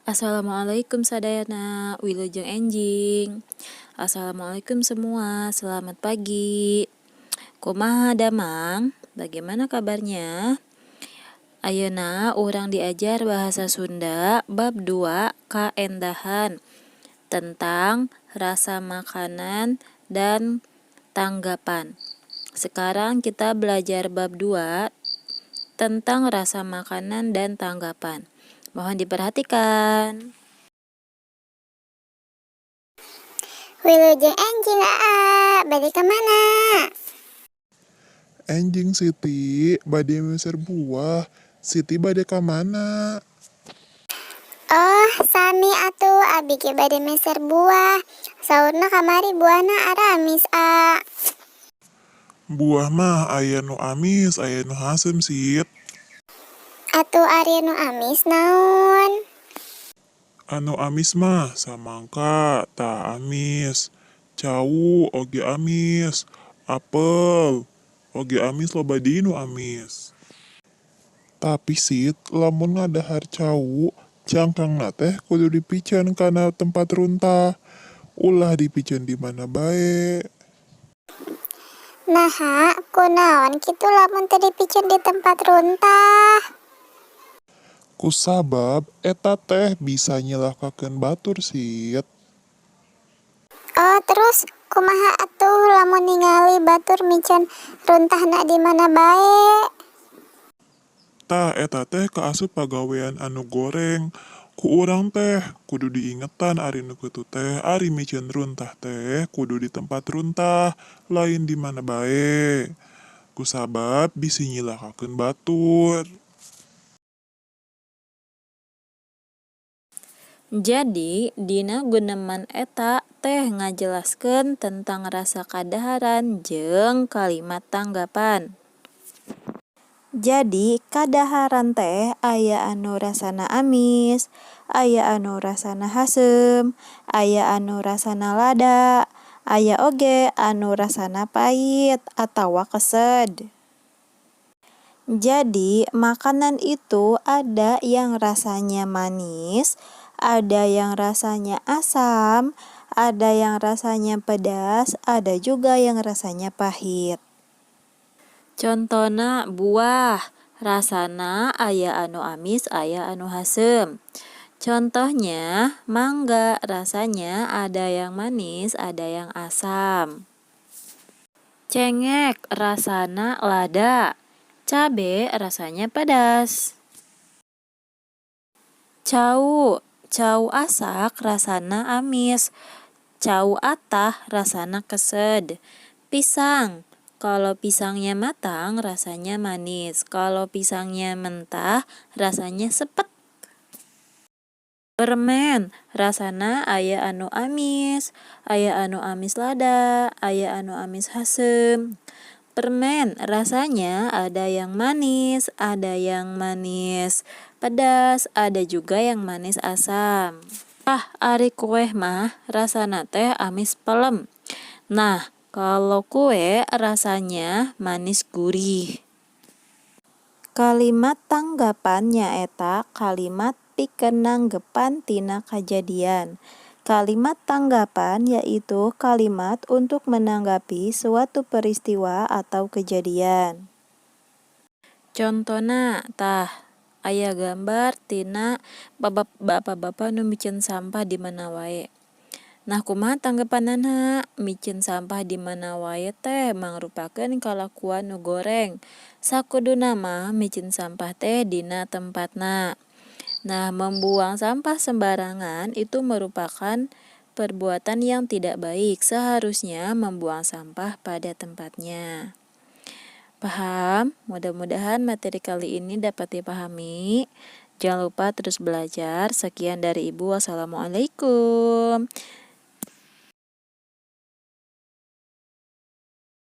Assalamualaikum sadayana, wilujeng enjing. Assalamualaikum semua, selamat pagi. Kumaha damang? Bagaimana kabarnya? Ayeuna urang diajar bahasa Sunda bab 2 kaendahan tentang rasa makanan dan tanggapan. Sekarang kita belajar bab 2 tentang rasa makanan dan tanggapan. Mohon diperhatikan. Wilujeng enjing, Aa, bade ka mana? Enjing, Siti, bade meser buah. Siti bade ka mana? Oh, sami atuh, abi ge bade meser buah. Saurna kamari buahna aramis, A. Buah mah aya nu amis, aya nu haseum, Sit. Atuh ari nu amis naon? Anu amis mah samangka, tah amis. Cau oge amis, apel oge amis, loba deui nu amis. Tapi, Sit, lamun ngadahar cau, cangkangna teh kudu dipiceun kana tempat runtah. Ulah dipiceun di mana bae. Naha, kunaon kitu lamun teu dipiceun di tempat runtah? Kusabab eta teh bisa nyilakakeun batur, Sit. Oh, terus kumaha atuh lamun ningali batur miceun runtahna di mana bae? Tah, eta teh kaasup pagawean anu goreng. Ku urang teh kudu diingetan ari nu kitu teh, ari miceun runtah teh kudu di tempat runtah, lain di mana bae. Kusabab bisi nyilakakeun batur. Jadi, dina guneman eta teh ngajelaskeun tentang rasa kadaharan jeung kalimat tanggapan. Jadi, kadaharan teh aya anu rasana amis, aya anu rasana haseum, aya anu rasana lada, aya oge anu rasana pait atawa kesed. Jadi, makanan itu ada yang rasanya manis, ada yang rasanya asam, ada yang rasanya pedas, ada juga yang rasanya pahit. Contona buah, rasana aya anu amis, aya anu haseum. Contohnya mangga, rasanya ada yang manis, ada yang asam. Cengek, rasana lada. Cabe rasanya pedas. Cau, cau asak rasana amis. Cau atah rasana kesed. Pisang, kalau pisangnya matang rasanya manis, kalau pisangnya mentah rasanya sepet. Permen, rasana aya anu amis, aya anu amis lada, aya anu amis haseum. Permen rasanya ada yang manis, ada yang manis pedas, ada juga yang manis asam. Ah, ari kue mah rasana teh amis pelem. Nah, kalau kue rasanya manis gurih. Kalimat tanggapan nyaeta kalimat pikeun nanggepan tina kajadian. Kalimat tanggapan yaitu kalimat untuk menanggapi suatu peristiwa atau kejadian. Contona tah aya gambar tina bapak-bapak nu miceun sampah di mana wae. Nah, kumaha tanggapanana? Miceun sampah di mana wae teh mangrupakeun kalakuan nu goreng. Sakuduna mah miceun sampah teh dina tempatna. Nah, membuang sampah sembarangan itu merupakan perbuatan yang tidak baik. Seharusnya membuang sampah pada tempatnya. Paham? Mudah-mudahan materi kali ini dapat dipahami. Jangan lupa terus belajar. Sekian dari Ibu. Wassalamualaikum.